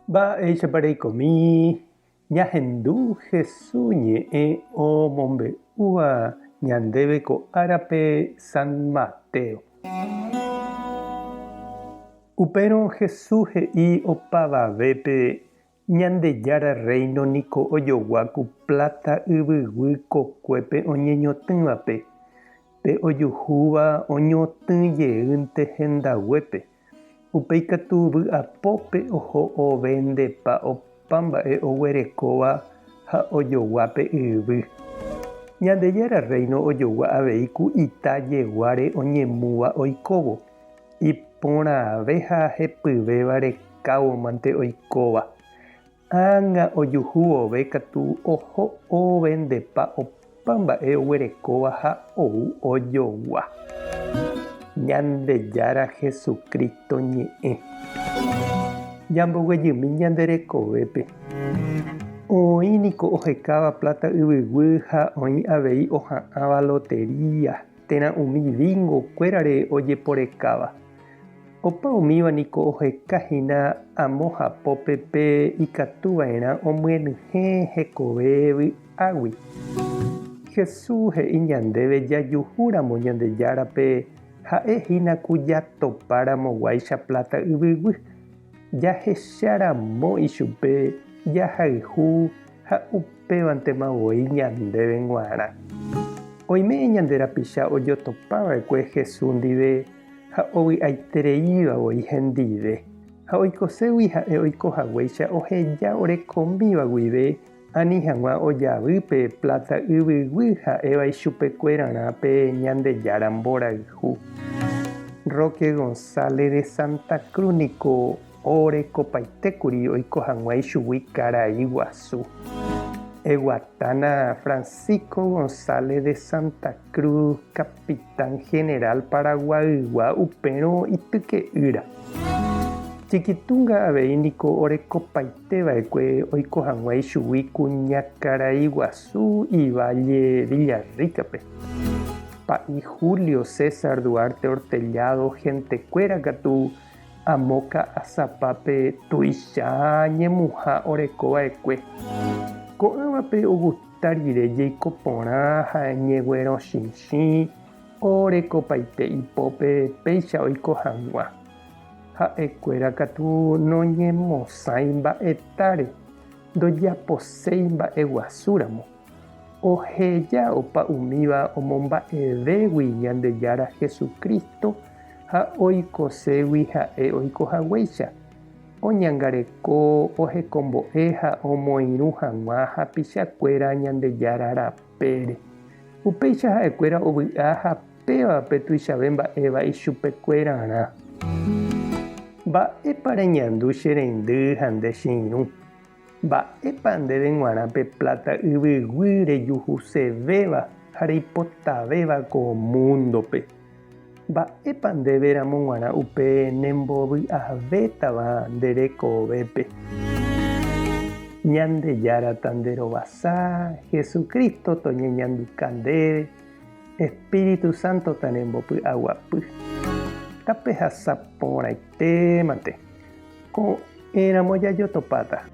Mba'éichapa reikomi ñahendu Hesu ñe'ẽ omombe'úva ñandéve ko árape San Mateo. Upérõ Hesu he'i opavavépe Ñandejára Rréino niko ojogua ku pláta yvyguy kokuépe oñeñotỹvape, pe ojuhúva oñotỹ jeýnte hendaguépe. Upéi katu vy'apópe oho ovendepa opa mba'e oguerekóva ha ojogua pe yvy. Ñandejára Rréino ojogua avei ku ita jeguáre oñemúva oikóvo. Iporãve ha hepyvéva rekávo mante oikóva. Ág̃a ojuhu vove katu oho ovendepa opa mba'e oguerekóva ha ou ojogua. Ñandejára Jesucristo ñe'ẽ. Ñamboguejymi ñande rekovépe. Oĩ niko ohekáva pláta yvyguy ha oĩ avei oha'ãva lotería térã umi bingo kuérare ojeporekáva. Opa umíva niko oheka hína amo hapópe pe ikatu va'erã omyenyhẽ hekove vy'águi. Jesús he'i ñandéve jajuhúramo Ñandejárape ha'e hína ku jatopa ramo guáicha pláta yvyguy, jahecha ramo ichupe jahayhu ha upévantema voi ñandéve g̃uarã. Oime ñande rapicha ojotopa va'ekue Jesús ndive ha ovy'aitereíva voi hendive, ha oikoségui ha'e oiko haguéicha oheja orekomíva guive ani hag̃ua ojavy pe pláta yvyguy ha'éva ichupekuerarã pe Ñandejára mborayhu. Roque González de Santa Cruz niko orekopaitékuri oiko hag̃ua ichugui karai guasu. Eguatána Francisco González de Santa Cruz, capitán general Paraguaygua upérõ ityke'ýra. Chiquitunga avei niko orekopaiteva'ekue oiko hag̃ua ichugui kuñakarai guasu Ivalle Villarrica-pe. Pa'i Julio César Duarte Ortellado hentekuéra katu Amo Ka'asapápe tuicha ñemuha oreko va'ekue. Ko'ãvape ogusta rire jeiko porã ha ñeguerõchichĩ orekopaite ipópe péicha oiko hag̃ua. Ha'ekuéra katu noñemosãi mba'etáre, ndojaposéi mba'eguasúramo. Oheja opa umíva omomba'evégui Ñandejára Jesucristo ha oikoségui ha'e oiko haguéicha, oñangareko, ohekombo'e ha omoirũ hag̃ua hapichakuéra Ñandejára rapére. Upéicha ha'ekuéra ovy'a ha péva pe tuichave mba'éva ichupekuerarã. Mba'épa reñandu che reindy ha nde che irũ? Mba'épa ndéve g̃uarã pe pláta yvyguy rejuhusevéva ha reipotavéva ko múndope? Mba'épa ndéve ramo g̃uarã upe nembovy'avétava nde rekovépe? Ñandejára tanderovasa, Jesucristo toñeñanduka ndéve, Espíritu Santo tanembopy'aguapy. Tapehasa porãitémante. Ko'ẽramo jajotopáta.